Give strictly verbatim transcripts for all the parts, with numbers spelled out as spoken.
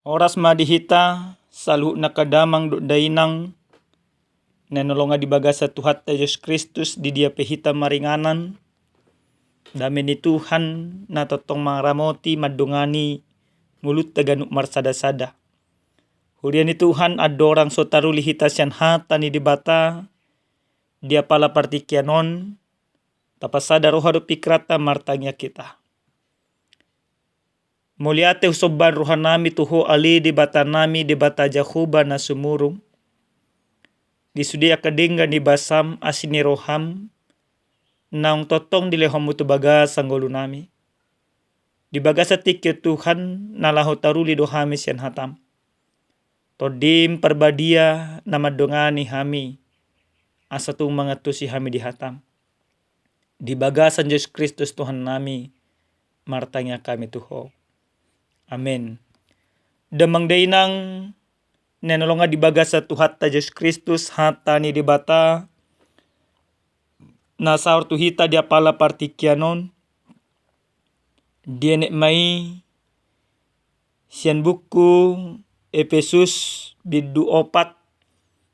Horas ma di hita saluhutna angka damang dohot dainang na hinaholongan di bagasan Tuhanta Jesus Kristus, di dia pe hita maringanan. Dame ni Tuhan na tongtong mangaramoti mandongani ngolunta ganup marsada-sada. Huria ni Tuhan, andorang so taruli hita sian hata ni Debata di apala partingkian on, tapasada roha dohot pingkiranta, martangiang hita. Mauliate husomba rohanami tu Ho ale Debatanami, Debata Jahowa na sumurung. Di sude angka denggan ni basam, asi ni roham, naung tongtong dilehonmu tu bagasan ngolunami. Di bagasan tingki on Tuhan, na laho taruli do hami sian hatam. Tondim Parbadia na mandongani hami, asa tung mangantusi hami di hatam. Di bagasan Jesus Kristus Tuhannami, martangiang hami tu Ho. Amen. Damang dainang na hinaholongan di bagasan Tuhanta Jesus Kristus, hata ni Debata na saor tu hita di apala partingkian on, dienet ma i sian buku Epesus bindu opat,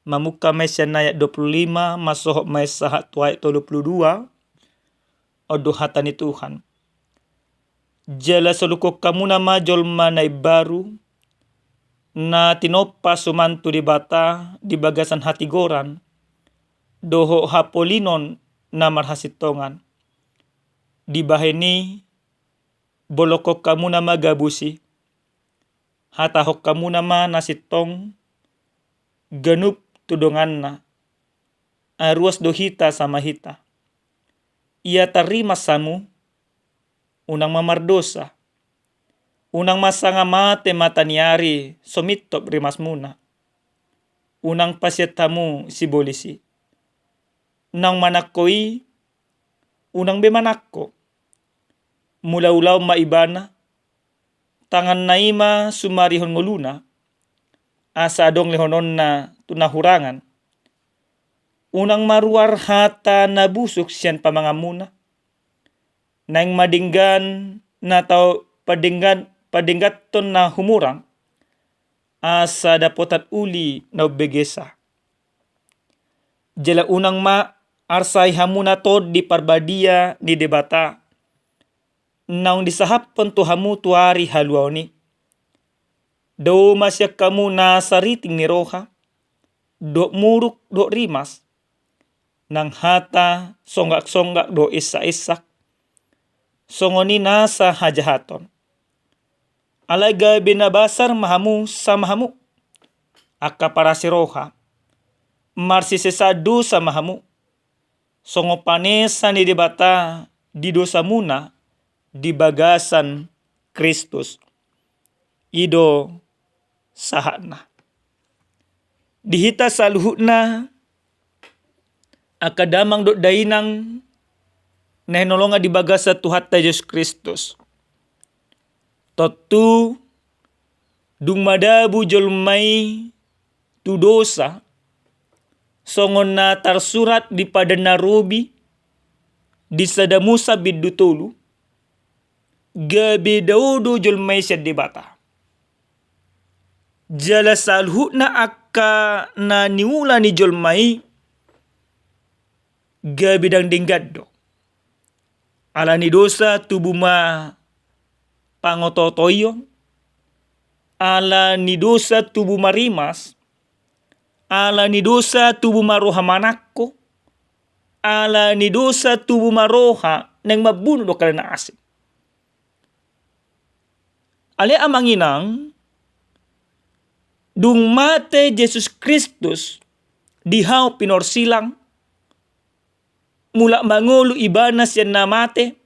mamungka ma i sian ayat dua pulu lima, masohot ma i sahat tu ayat tolu pulu dua. On do hata ni Tuhan. Jala solukhon hamuna ma jolma na imbaru, na tinompa suman tu Debata di bagasan hatigoran dohot hapolinon na marhasintongan. Dibahen i, bolokhon hamuna ma gabus i. Hatahon hamuna ma na sintong ganup tu donganna, ai ruas do hita sama hita. Ia tarrimas hamu, unang ma mardosa. Unang ma sanga mate mata ni ari so mintop rimasmuna. Unang pasiat hamu sibolis i. Naung manangko i, unang be manangko. Mulaulaon ma ibana, tanganna i ma sumarihon ngoluna, asa adong lehononna tu na hurangan. Unang maruar hata na busuk sian pamanganmuna. Naeng ma denggan na tau padenggan, padengganhon na humurang, asa dapotan uli na umbegesa. Jala unang ma arsai hamuna Tondi Parbadia ni Debata, naung disahaphon tu hamu tu ari haluaon i. Dao ma sian hamu na sariting ni roha, dohot muruk dohot rimas, nang hata songgaksonggak dohot ensakensek, songon i nasa hajahaton. Alai gabe na basar ma hamu sama hamu, angka parasi roha, marsisesaan dosa ma hamu, songon panesa ni Debata di dosamuna di bagasan Kristus. I do sahatna. Di hita saluhutna, angka damang dohot dainang na hinaholongan di bagasan Tuhanta Jesus Kristus. Tontu, dung madabu jolma i tu dosa, songon na tarsurat di Padan na Robi, di Sada Musa bindu tolu, gabe dao do jolma i sian Debata. Jala saluhutna angka na niula ni jolma i gabe ndang denggan do. Ala ni dosa tubu ma pangototoion, ala ni dosa tubu ma rimas, ala ni dosa tubu ma roha manangko, ala ni dosa tubu ma roha naeng mambunu dohot angka na asing. Ale amang inang, dung mate Jesus Kristus di hau pinorsilang, mulak mangolu ibana sian na mate,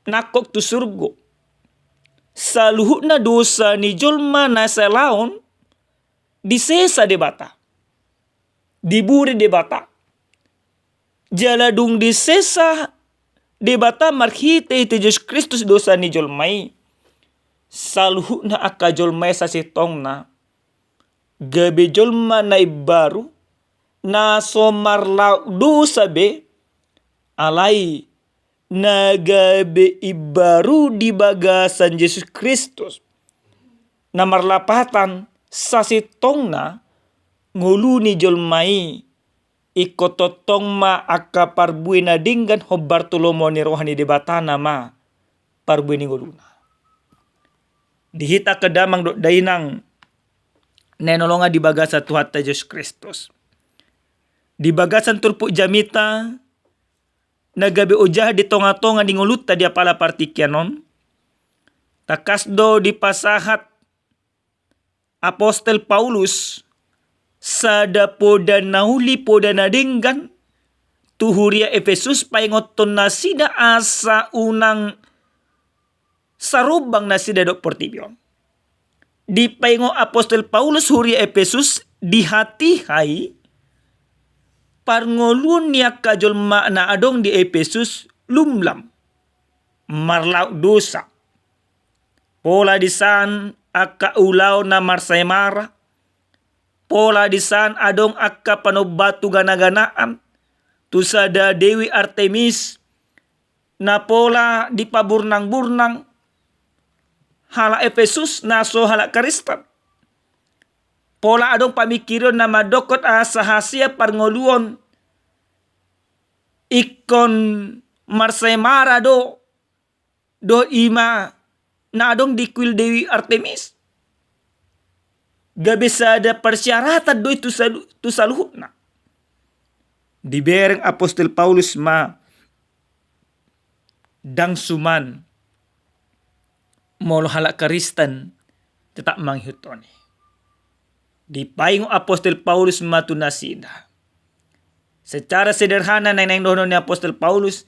nangkok tu surgo. Saluhutna dosa ni jolma na salaon disesa Debata, diburi Debata. Jala dung disesa Debata marhitehite Jesus Kristus dosa ni jolma i, saluhutna angka jolma i sasintongna gabe jolma na imbaru, na so marlaok dosa be, alai na gabe imbaru di bagasan Jesus Kristus. na marlapatan sasintongna ngolu ni jolma i, ingkon tongtong ma angka parbue na denggan hombar tu lomo ni roha ni Debata nama parbue ni ngoluna. Di hita angka damang dohot dainang na hinaholongan di bagasan Tuhanta Jesus Kristus, di bagasan turpuk jamita na gabe ojahan di tongatonga ni ngolunta di apala partingkian on, tangkas do dipasahat apostel Paulus sada poda na uli, poda na denggan tu huria Efesus, paingothon nasida asa unang sarumbang nasida dohot portibi on. Dipaingot apostel Paulus huria Efesus di hatiha i parngoluon ni angka jolma na adong di Efesus lumlam, marlaok dosa. Pola disan angka ulaon na marsaemara, pola disan adong angka panomba tu ganaganaan, tu sada dewi Artemis, na pola dipaburnaburbnang halak Efesus na so halak Kristen. Pola adong pamingkirion na mandokkon asa hasea parngoluon ingkon marsaemara do, dohot ima na adong di kuil dewi Artemis. Gabe sada persyaratan do i tu salu-, tu saluhutna. Dibereng apostel Paulus ma, ndang suman molo halak Kristen tetap mangihuthon i. Dipaingot apostel Paulus ma tu nasida. Secara sederhana naeng, naeng dohonon ni apostel Paulus,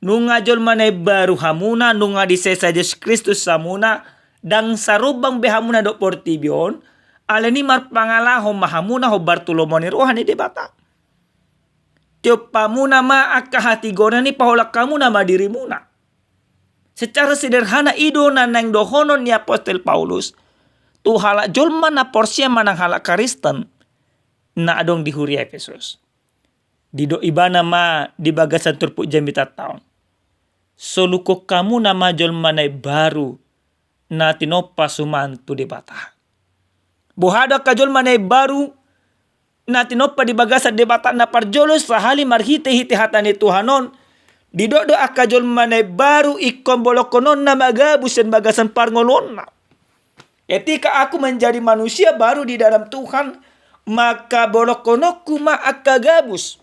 nunga jolma na imbaru hamuna, nunga disesa Jesus Kristus hamuna, ndang sarumbang be hamuna dohot portibi on, alani i marpangalaho ma hamuna hombar tu lomo ni roha ni Debata. Tiop hamuna ma angka hatigoran i, paholang hamuna ma dirimuna. Secara sederhana i do na naeng dohonon ni apostel Paulus tu halak jolma na porsea manang halak Kristen na adong di huria Efesus. Didok ibana ma di bagasan turpuk jamitanta on, solukhon hamuna ma jolma na imbaru na tinompa suman tu Debata. Boha do angka jolma na imbaru na tinompa di bagasan Debata? Na parjolo, sahali marhitehite hata ni Tuhan on, didok do angka jolma na imbaru ingkon bolongkononna ma gabus sian bagasan parngoluonna. Ketika aku menjadi manusia baru di dalam Tuhan, maka bolongkononku ma angka gabus.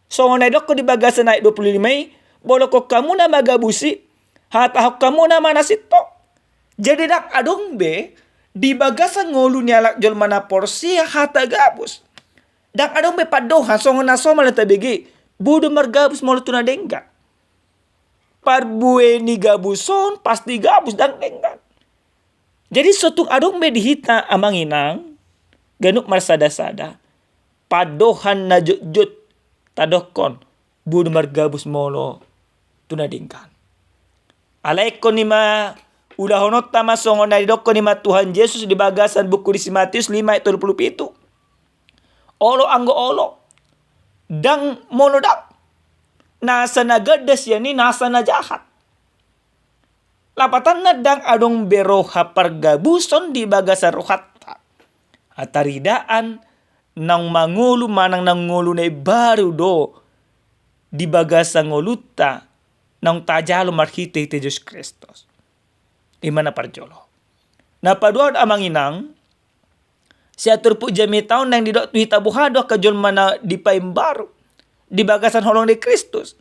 Songon na didokkon di bagasan ayat dua puluh lima i, bolongkon hamuna ma gabus i, hatahon hamuna ma na sintong. Jadi ndang adong be di bagasan ngolu ni halak jolma na porsea hata gabus. Ndang adong be pandohan songon na somal na tabege, boi do margabus molo tu na denggan. Parbue ni gabus on pasti gabus, ndang denggan. Jadi so tung adong be di hita amang inang ganup marsadasada pandohan na jotjot tadokkon boi do margabus molo tu na denggan. Alai ingkon i ma ulahononta ma songon na didokkon i ma Tuhan Jesus di bagasan buku ni si Matius lima ayat tolu pulu pitu. Olo anggo olo, ndang molo ndang nasa na ganda sian i nasa na jahat. Lapatanna ndang adong be roha pargabuson di bagasan rohanta. Hataridaan naung mangolu manang naung ngolu na imbaru do di bagasan ngolunta naung tajalo marhitehite Jesus Kristus. I ma na parjolo. Na paduahon amang inang, sian turpuk jamita on naeng didok tu hita boha do angka jolma na dipaimbaru di bagasan holong ni Kristus.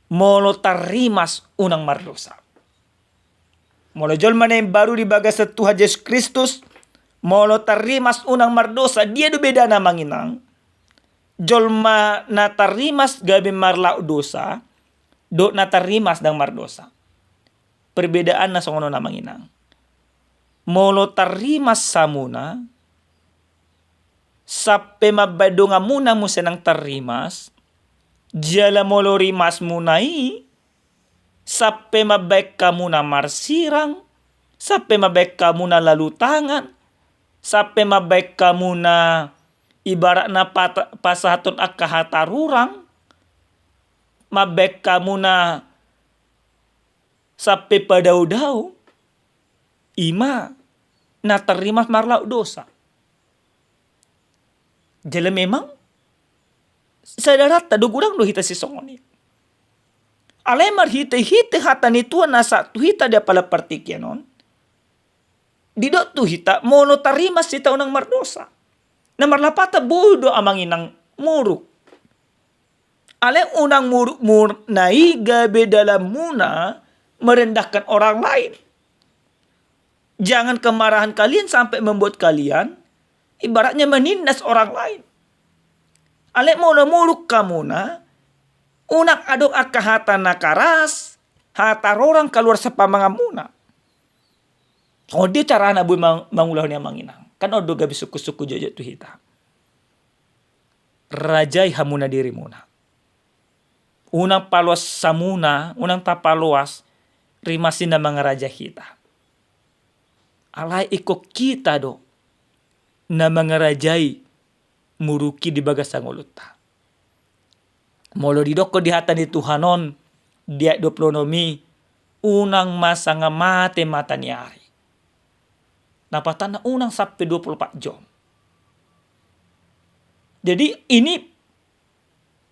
Molo tarrimas unang mardosa. Molo jolma na imbaru di bagasan Tuhan Jesus Kristus, molo tarrimas unang mardosa. Dia do bedana amang inang? Jolma na tarrimas gabe marlaok dosa, dohot na tarrimas ndang mardosa. Perbedaanna songon on amang inang. Molo tarrimas hamuna, sampe mambaen donganmuna muse nang tarrimas, jala molo rimasmuna i, sampe mambaen hamuna marsirang, sampe mambaen hamuna lalu tangan, sampe mambaen hamuna ibaratna pat-, pasahathon angka hata rurang, mambaen hamuna sampe padaodao, i ma na tarrimas marlaok dosa. Jala memang sadaranta do godang do hita sisongon i. Alai marhite-hite hata ni Tuhan na sahat tu hita di apala partingkian on, didok tu hita molo tarrimas hita unang mardosa. Na marlapatan boi do amang inang muruk. Alai unang muruk-muruk na i gabe dalanmuna merendahkan orang lain. Jangan kemarahan kalian sampai membuat kalian ibaratnya menindas orang lain. Alai molo muruk hamuna, unang adong angka hata na karas, hata rorang kaluar sian pamanganmuna. Songon dia carana boi mang-, mangulahon i amang inang. Kan on do gabe sungkun-sungkun jotjot tu hita. Rajai hamuna dirimuna. Unang paloas hamuna, unang tapaloas rimas i na mangarajai hita. Alai ingkon hita do na mangarajai muruk i di bagasan ngolunta. Molo didokkon di hata ni Tuhan on di ayat dua pulu onom i, unang ma sanga mate mataniari. Lapatanna unang sampe dua pulu opat jom. Jadi ini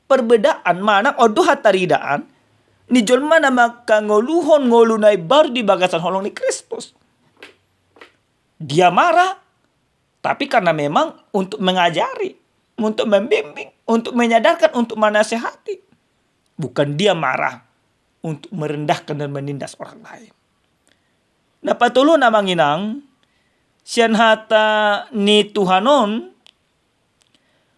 perbedaan manang on do hataridaan ni jolma na mangkangoluhon ngolu na imbaru di bagasan holong ni Kristus. Dia marah, tapi karena memang untuk mengajari, untuk membimbing, untuk menyadarkan, untuk menasehati. Bukan dia marah untuk merendahkan dan menindas orang lain. Na patoluna amang inang, sian hata ni Tuhan on,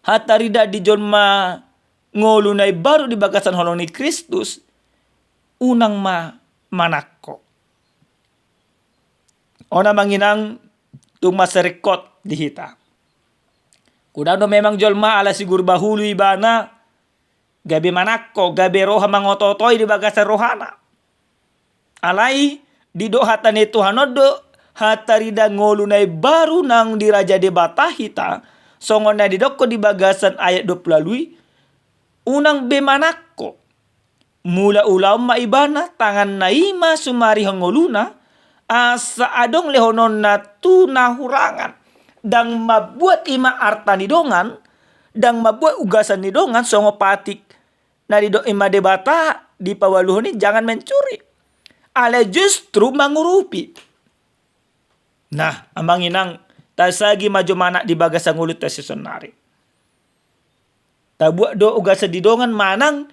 hataridaan di jolma ngolu na imbaru di bagasan holong ni Kristus, unang ma manangko. On amang inang, tung mansai ringkot di hita. Godang do memang jolma ala siguru bahulu ibana, gabe manangko, gabe roha mangoto-otoi di bagasan rohana. Alai didok hata ni Tuhan on do, hataridaan ngolu na imbaru naung diraja Debata hita, songon na didokkon di bagasan ayat dua pulu ualu i, unang be manangko. Molo ulaon ma ibana, tanganna i ma sumarihon ngoluna, asa adong lehononna tu na hurangan. Ndang mambuat i ma arta ni dongan, ndang mambuat ugasan ni dongan, songon patik na didok i ma Debata di paualuhon i, jangan mencuri. Alai justru mangurupi. Nah, amang inang, tasagi ma jo manat di bagasan ngolunta sisonari. Tabuat do ugasan ni dongan manang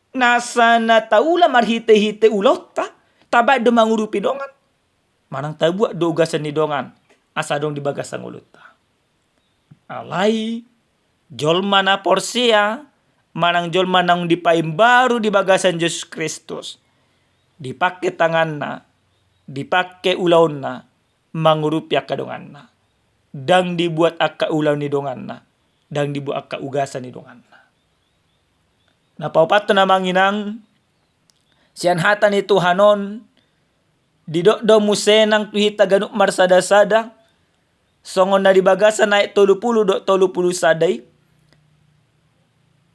nasa na taula marhite-hite ulaonta, tabaen do mangurupi dongan. Manang tabuat do ugasan ni dongan asa adong di bagasan ngolunta. Alai jolma na porsea manang jolma naung dipaimbaru di bagasan Jesus Kristus, dipangke tanganna, dipangke ulaonna mangurupi angka donganna. Ndang dibuat angka ulaon ni donganna, ndang dibuat angka ugasan ni donganna. Na paopathon amang inang, sian hata ni Tuhan on, didok do muse nang tu hita ganup marsada-sada, songon na di bagasan ayat tolu pulu dohot tolu pulu sada i,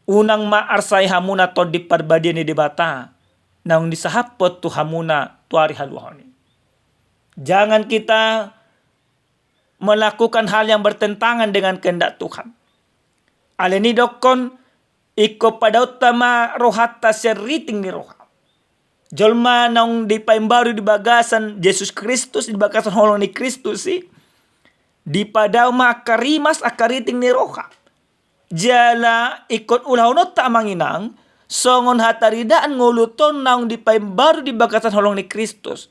unang ma arsai hamuna Tondi Parbadia ni Debata, naung disahaphon tu hamuna tu ari haluaon i. Jangan kita melakukan hal yang bertentangan dengan kehendak Tuhan. Alai nidokkon, ingkon padaonta ma rohanta sian riting ni roha. Jolma naung dipaimbaru di bagasan Jesus Kristus, di bagasan holong ni Kristus i, dipadao ma angka rimas, angka riting ni roha. Jala ingkon ulahononta amang inang, songon hataridaan ngolunta on naung dipaimbaru di bagasan holong ni Kristus.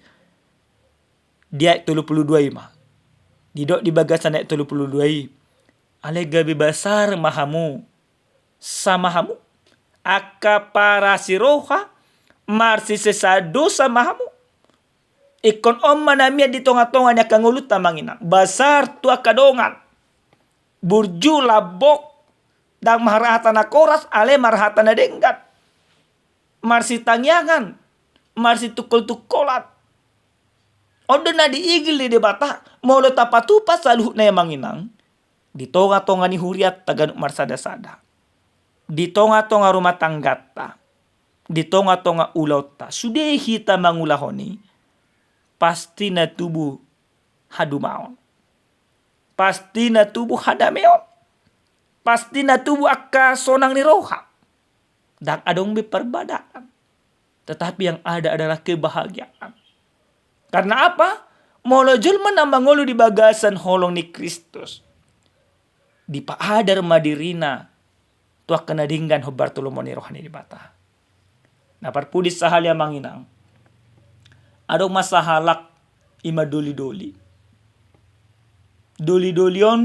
Di ayat tolu pulu dua i ma. Didok di bagasan ayat tolu pulu dua i. Alai gabe basar ma hamu. Sama hamu. Angka parasi roha, marsisesa dosa ma hamu. Ingkon on ma na mian di tonga-tonga ni angka ngolunta amang inang. Basar tu angka dongan. Burju, lambok, ndang marhata na koras, alai marhata na denggan. Marsitangiangan, marsitungkol-tungkolan. On do na diigil ni Debata, molo tapatupa saluhutna i amang inang, di tonga-tonga ni hurianta ganup marsada-sada. Di tonga-tonga rumah tangganta, di tonga-tonga ulaonta, sude hita mangulahon i, pasti na tubu hadumaon. pasti na tubu hadameon. Pasti na tubu angka sonang ni roha. Ndang adong be parbadaan. Tetapi yang ada adalah kebahagiaan. Karena apa? Molo jolma na mangolu di bagasan holong ni Kristus, dipaadar ma dirina tu angka na denggan hombar tu lomo ni roha ni Debata. Na parpudi sahali, amang inang, adong ma sahalak i ma doli-doli. Doli-doli on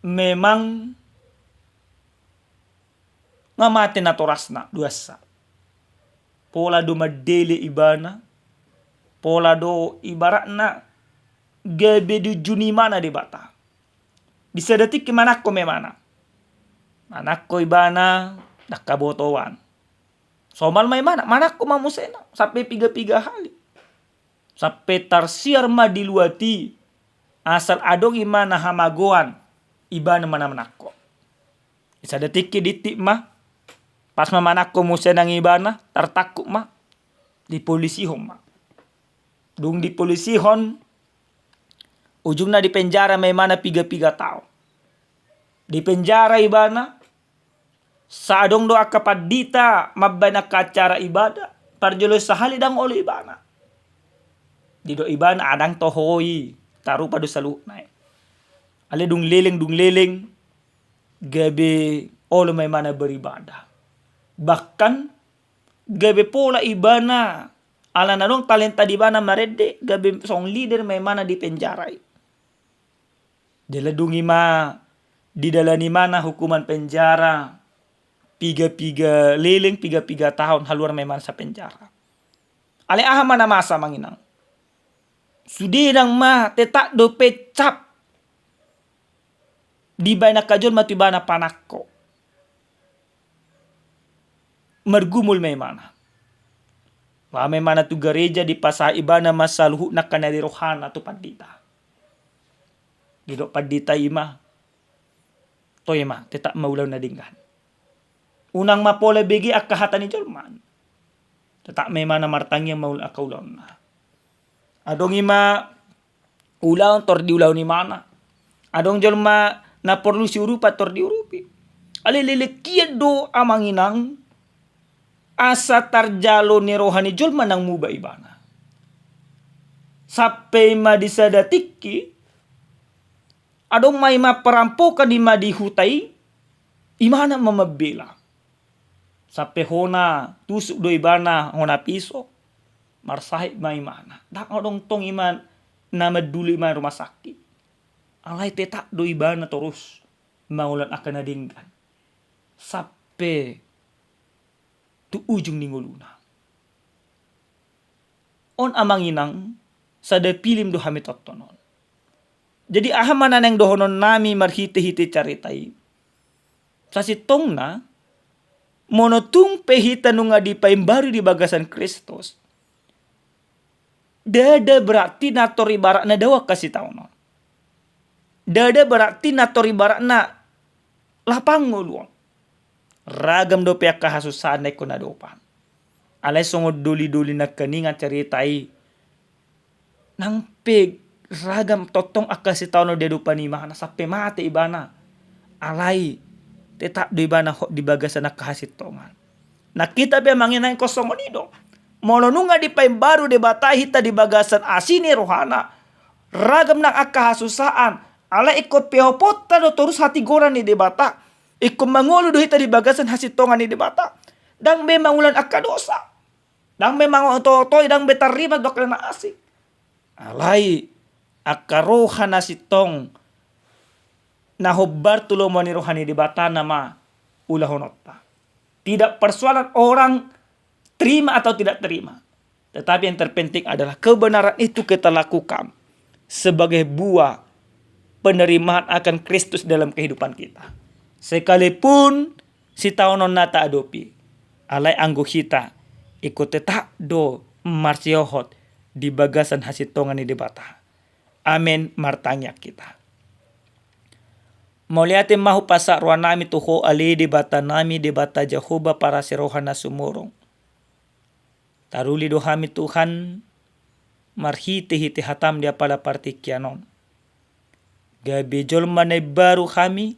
memang nga mate natorasna duansa. Pola do mandele ibana, pola do ibaratna gabe diujungi ibana Debata. Di sada tingki manangko ma imana. Manangko ibana, ndang habotoan. Somal ma imana, manangko ma musena, sampe piga-piga hali. Sampe tarsiar ma di luat i, asal adong imana hamagoan, ibana ma na manangko. Di sada tingki ditip ma, pas ma manangko muse nang ibana, tartangkup ma, dipolisihon ma. Dung dipolisihon, ujungna dipenjara ma imana piga-piga taon. Dipenjara ibana, sai adong do angka pandita mambaen angka acara ibadah, parjolo sahali ndang olo ibana. Didok ibana, ah, ndang toho i, tarupa do saluhutna i. Alai dung leleng, dung leleng, gabe olo ma imana beribadah. Bahkan gabe pola ibana, ala na adong talenta di ibana marende, gabe songon leader ma imana di penjara i. Jala dung i ma didalani imana hukuman penjara, piga-piga leleng, piga-piga taon, haluar ma imana sian penjara. Alai aha ma na masa, amang inang? Sude nang ma tetap dope cap dibaen angka jolma tu ibana panangko. Margumul ma imana. Laho ma imana tu gareja, dipasahat ibana ma saluhutna angka na di rohana tu pandita. Didok pandita i ma, toe ma, tetap ma ulaon na denggan. Unang ma pola bege angka hata ni jolma. Tetap ma imana martangiang mangulahon angka ulaonna. Adong i ma ulaon tor diulahon imana. Adong jolma na porlu siurupan tor diurupi. Alai leleng hian do, amang inang, asa tarjalo ni roha ni jolma nang muba ibana. Sampe i ma di sada tingki, adong ma i ma perampokan i ma di huta i, imana ma mambela. Sampe hona tusuk do ibana, hona piso, marsahit ma imana. Ndang adong tong i ma na mandulu ibana rumah sakit. Alai tetap do ibana torus mangulahon angka na denggan sampe tu ujung ni ngoluna. On, amang inang, sada pilim do hami tonton on. Jadi aha ma na naeng dohonon nami marhite-hite carita i? Sasintongna, molo tung pe hita nunga dipaimbaru di bagasan Kristus, ndada berarti na tor ibaratna dao angka sitaonon. Ndada berarti na tor ibaratna lapang ngolu on. Ragam dope angka hasusaan na ingkon adopan. Alai songon doli-doli nangkiningan carita i, nang pe ragam tongtong angka sitaonon diadopan imana sampe mate ibana. Alai tetap do ibana hot di bagasan angka hasintongan. Nang hita pe, amang inang, ingkon songon i do. Molo nunga dipaimbaru Debata hita di bagasan asi ni rohana, ragam nang angka hasusaan, alai ingkon peoponta do torus hatigoran ni Debata. Ingkon mangolu do hita di bagasan hasintongan ni Debata. Ndang be mangulahon angka dosa. Ndang be mangoto-otoi, ndang be tarrimas dohot angka na asing. Alai angka roha na sintong na hombar tu lomo ni roha ni Debata nama ulahononta. Tidak persoalan orang terima atau tidak terima. Tetapi yang terpenting adalah kebenaran itu kita lakukan sebagai buah penerimaan akan Kristus dalam kehidupan kita. Sekalipun sitaonon na taadopi, alai anggo hita, ingkon tetap do marsihohot di bagasan hasintongan ni Debata. Amen. Martangiang hita. Mauliate ma hupasahat roha nami tu Ho ale Debata nami, Debata Jahowa parasi roha na sumurung. Taruli do hami, Tuhan, marhite-hite hataM di apala partingkian on. gabe jolma na imbaru hami,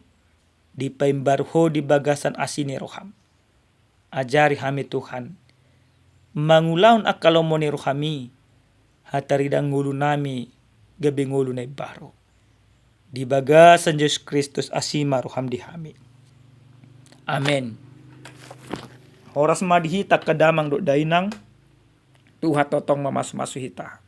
dipaimbaru Ho di bagasan asi ni roham. Ajari hami Tuhan, mangulahon angka lomo ni roham i, hatarida ngolu nami gabe ngolu na imbaru. Di bagasan Jesus Kristus asi ma roham di hami. Amen. Horas ma di hita angka damang dohot dainang. Tuhan tongtong mamasumasu hita.